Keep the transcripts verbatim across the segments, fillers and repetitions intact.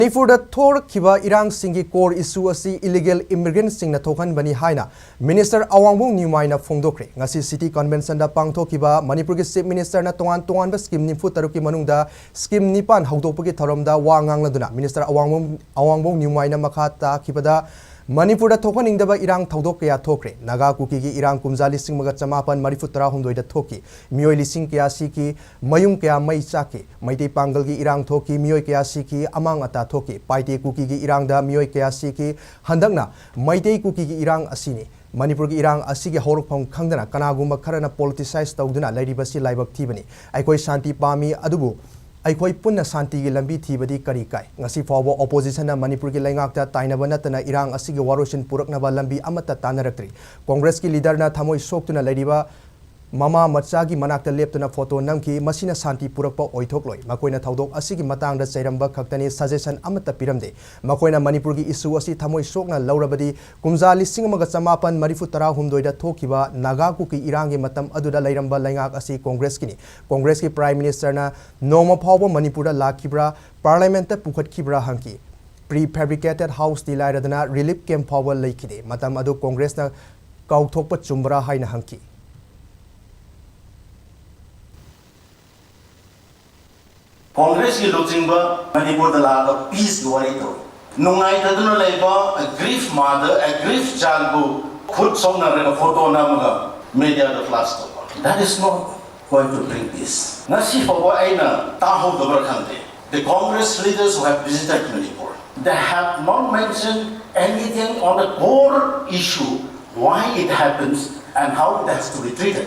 ꯃꯅꯤꯄꯨꯔꯗ ꯊꯣꯛꯈꯤꯕ ꯏꯔꯥꯡꯁꯤꯡꯒꯤ core issue ꯑꯁꯤ illegal immigrantꯁꯤꯡꯅ ꯊꯣꯛꯍꯟꯕꯅꯤ ꯍꯥꯏꯅ Minister ꯑꯋꯥꯡꯕꯝ ꯅ꯭ꯌꯨꯃꯥꯏꯅ ꯐꯣꯡꯗꯣꯛꯈ꯭ꯔꯦ꯫ ꯉꯁꯤ City Conventionꯗ ꯄꯥꯡꯊꯣꯛꯈꯤꯕ ꯃꯅꯤꯄꯨꯔꯒꯤ Chief Ministerꯅ ꯇꯣꯉꯥꯟ ꯇꯣꯉꯥꯟꯕ scheme ꯅꯤꯐꯨ ꯇꯔꯨꯛꯀꯤ ꯃꯅꯨꯡꯗ scheme ꯅꯤꯄꯥꯟ ꯍꯧꯗꯣꯛꯄꯒꯤ ꯊꯧꯔꯝꯗ ꯋꯥ ꯉꯥꯡꯂꯗꯨꯅ Minister ꯑꯋꯥꯡꯕꯝ, ꯑꯋꯥꯡꯕꯝ ꯅ꯭ꯌꯨꯃꯥꯏꯅ ꯃꯈꯥ ꯇꯥꯈꯤꯕꯗ, ꯃꯅꯤꯄꯨꯔꯗ ꯊꯣꯛꯍꯟꯅꯤꯡꯗꯕ ꯏꯔꯥꯡ ꯊꯧꯗꯣꯛ ꯀꯌꯥ ꯊꯣꯛꯈ꯭ꯔꯦ꯫ ꯅꯥꯒꯥ ꯀꯨꯀꯤꯒꯤ ꯏꯔꯥꯡ ꯀꯨꯝꯖꯥ ꯂꯤꯁꯤꯡ ꯑꯃꯒ ꯆꯃꯥꯄꯟ ꯃꯔꯤꯐꯨ ꯇꯔꯥꯍꯨꯝꯗꯣꯏꯗ ꯊꯣꯛꯈꯤ꯫ ꯃꯤꯑꯣꯏ ꯂꯤꯁꯤꯡ ꯀꯌꯥ ꯁꯤꯈꯤ, ꯃꯌꯨꯝ ꯀꯌꯥ ꯃꯩ ꯆꯥꯛꯈꯤ꯫ ꯃꯩꯇꯩ ꯄꯥꯡꯒꯜꯒꯤ ꯏꯔꯥꯡ ꯊꯣꯛꯈꯤ, ꯃꯤꯑꯣꯏ ꯀꯌꯥ ꯁꯤꯈꯤ, ꯑꯃꯥꯡ ꯑꯇꯥ ꯊꯣꯛꯈꯤ꯫ ꯄꯥꯏꯇꯦ ꯀꯨꯀꯤꯒꯤ ꯏꯔꯥꯡꯗ ꯃꯤꯑꯣꯏ ꯀꯌꯥ ꯁꯤꯈꯤ꯫ ꯍꯟꯗꯛꯅ ꯃꯩꯇꯩ ꯀꯨꯀꯤꯒꯤ ꯏꯔꯥꯡ ꯑꯁꯤꯅꯤ꯫ ꯃꯅꯤꯄꯨꯔꯒꯤ ꯏꯔꯥꯡ ꯑꯁꯤꯒꯤ ꯍꯧꯔꯛꯐꯝ ꯈꯪꯗꯅ ꯀꯅꯥꯒꯨꯝꯕ ꯈꯔꯅ politicize ꯇꯧꯗꯨꯅ ꯂꯩꯔꯤꯕꯁꯤ ꯂꯥꯏꯕꯛ ꯊꯤꯕꯅꯤ꯫ ꯑꯩꯈꯣꯏ ꯁꯥꯟꯇꯤ ꯄꯥꯝꯃꯤ, ꯑꯗꯨꯕꯨ ꯑꯩꯈꯣꯏ ꯄꯨꯟꯅ ꯁꯥꯟꯇꯤꯒꯤ ꯂꯝꯕꯤ ꯊꯤꯕꯗꯤ ꯀꯔꯤ ꯀꯥꯏ? ꯉꯁꯤ ꯐꯥꯎꯕ oppositionꯅ ꯃꯅꯤꯄꯨꯔꯒꯤ ꯂꯩꯉꯥꯛꯇ ꯇꯥꯏꯅꯕ ꯅꯠꯇꯅ ꯏꯔꯥꯡ ꯑꯁꯤꯒꯤ ꯋꯥꯔꯣꯏꯁꯤꯟ ꯄꯨꯔꯛꯅꯕ ꯂꯝꯕꯤ ꯑꯃꯠꯇ ꯇꯥꯟꯅꯔꯛꯇ꯭ꯔꯤ꯫ Congressꯀꯤ leaderꯅ ꯊꯃꯣꯏ ꯁꯣꯛꯇꯨꯅ ꯂꯩꯔꯤꯕ ꯃꯃꯥ ꯃꯆꯥꯒꯤ ꯃꯅꯥꯛꯇ ꯂꯦꯞꯇꯨꯅ photo ꯅꯝꯈꯤ꯫ ꯃꯁꯤꯅ ꯁꯥꯟꯇꯤ ꯄꯨꯔꯛꯄ ꯑꯣꯏꯊꯣꯛꯂꯣꯏ꯫ ꯃꯈꯣꯏꯅ ꯊꯧꯗꯣꯛ ꯑꯁꯤꯒꯤ ꯃꯇꯥꯡꯗ ꯆꯩꯔꯝꯕ ꯈꯛꯇꯅꯤ, suggestion ꯑꯃꯠꯇ ꯄꯤꯔꯝꯗꯦ꯫ ꯃꯈꯣꯏꯅ ꯃꯅꯤꯄꯨꯔꯒꯤ issue ꯑꯁꯤ ꯊꯃꯣꯏ ꯁꯣꯛꯅ ꯂꯧꯔꯕꯗꯤ, ꯀꯨꯝꯖꯥ ꯂꯤꯁꯤꯡ ꯑꯃꯒ ꯆꯃꯥꯄꯟ ꯃꯔꯤꯐꯨ ꯇꯔꯥꯍꯨꯝꯗꯣꯏꯗ ꯊꯣꯛꯈꯤꯕ ꯅꯥꯒꯥ ꯀꯨꯀꯤ ꯏꯔꯥꯡꯒꯤ ꯃꯇꯝ ꯑꯗꯨꯗ ꯂꯩꯔꯝꯕ ꯂꯩꯉꯥꯛ ꯑꯁꯤ Congressꯀꯤꯅꯤ꯫ Congressꯀꯤ Prime Ministerꯅ ꯅꯣꯡꯃ ꯐꯥꯎꯕ ꯃꯅꯤꯄꯨꯔꯗ ꯂꯥꯛꯈꯤꯕ꯭ꯔꯥ, Parliamentꯇ ꯄꯨꯈꯠꯈꯤꯕ꯭ꯔꯥ ꯍꯪꯈꯤ꯫ Prefabricated houseꯇꯤ ꯂꯥꯏꯔꯗꯅ relief camp ꯐꯥꯎꯕ ꯂꯩꯈꯤꯗꯦ꯫ ꯃꯇꯝ ꯑꯗꯨ Congressꯅ ꯀꯥꯎꯊꯣꯛꯄ ꯆꯨꯝꯕ꯭ꯔꯥ ꯍꯥꯏꯅ ꯍꯪꯈꯤ꯫ Congressꯀꯤ ꯂꯨꯆꯤꯡꯕ ꯃꯅꯤꯄꯨꯔꯗ ꯂꯥꯛꯑꯒ peaceꯀꯤ ꯋꯥꯔꯤ ꯇꯧꯏ꯫ ꯅꯨꯡꯉꯥꯏꯇꯗꯨꯅ ꯂꯩꯕ aggrieved mother, aggrieved childꯕꯨ ꯈꯨꯠ ꯁꯣꯛꯅꯔꯒ photo ꯅꯝꯃꯒ mediaꯗ flash ꯇꯧꯕ꯫ That is not going to bring peace. ꯉꯁꯤ ꯐꯥꯎꯕ ꯑꯩꯅ ꯇꯥꯍꯧꯗꯕ꯭ꯔꯥ ꯈꯪꯗꯦ꯫ The Congress leaders who have visited Manipur, they have not mentioned anything on the core issue, why it happens and how it has to be treated.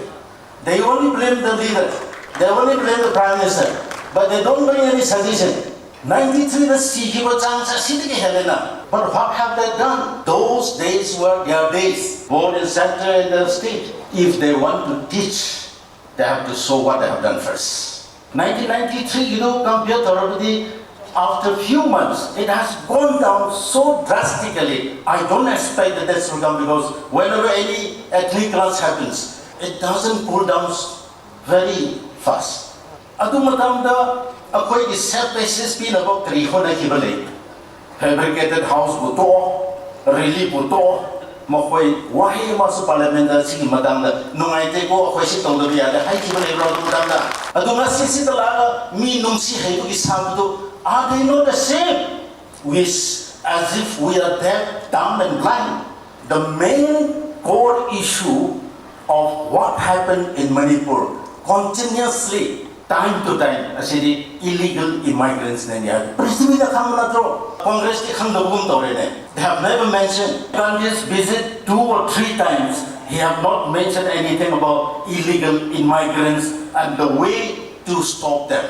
They only blame the leader, they only blame the Prime Minister, but they don't bring any suggestion. Ninety-threeꯗ ꯁꯤꯈꯤꯕ ꯆꯥꯡꯁꯦ ꯑꯁꯤꯗꯒꯤ ꯍꯦꯜꯂꯦꯅ꯫ But what have they done? Those days were their days, both in center and the state. If they want to teach, they have to show what they have done first. Nineteen ninety-threeꯒꯤꯗꯨ compare ꯇꯧꯔꯕꯗꯤ, after few months, it has gone down so drastically. I don't expect that this will come, because whenever any ethnic clash happens, it doesn't cool down very fast. ꯑꯗꯨ ꯃꯇꯝꯗ ꯑꯩꯈꯣꯏꯒꯤ safe passage ꯄꯤꯅꯕ ꯀꯔꯤ ꯍꯣꯠꯅꯈꯤꯕ ꯂꯩ? ꯐꯦꯕ꯭ꯔꯤꯀꯦꯇꯦꯠ ꯍꯥꯎꯁꯄꯨ ꯇꯣꯛꯑꯣ, ꯔꯦꯂꯤꯕꯨ ꯇꯣꯛꯑꯣ, ꯃꯈꯣꯏ ꯋꯥꯍꯩ ꯑꯃꯁꯨ ꯄꯥꯔꯂꯤꯌꯥꯃꯦꯟꯗ ꯁꯤꯒꯤ ꯃꯇꯥꯡꯗ ꯅꯨꯡꯉꯥꯏꯇꯦꯀꯣ, ꯑꯩꯈꯣꯏ ꯁꯤ ꯇꯧꯗꯕ ꯌꯥꯗꯦ ꯍꯥꯏꯈꯤꯕ ꯂꯩꯕ꯭ꯔꯣ? ꯑꯗꯨ ꯃꯇꯥꯡꯗ ꯑꯗꯨ ꯉꯁꯤ ꯁꯤꯗ ꯂꯥꯛꯑꯒ ꯃꯤ ꯅꯨꯡꯁꯤ ꯍꯩꯕꯒꯤ ꯁꯥꯕꯗꯨ, are they not ashamed? Which, as if we are deaf, dumb and blind. The main core issue of what happened in Manipur continuously, time to time, ꯑꯁꯤꯗꯤ illegal immigrants ꯅꯦ ꯍꯥꯏ꯫ ꯄ꯭ꯔꯤꯊꯤꯕꯤꯗ ꯈꯪꯕ ꯅꯠꯇ꯭ꯔꯣ? ꯀꯣꯡꯒ꯭ꯔꯦꯁꯇꯤ ꯈꯪꯗꯕꯒꯨꯝ ꯇꯧꯔꯦꯅꯦ꯫ They have never mentioned. Gandhi's visit two or three times, he have not mentioned anything about illegal immigrants and the way to stop them.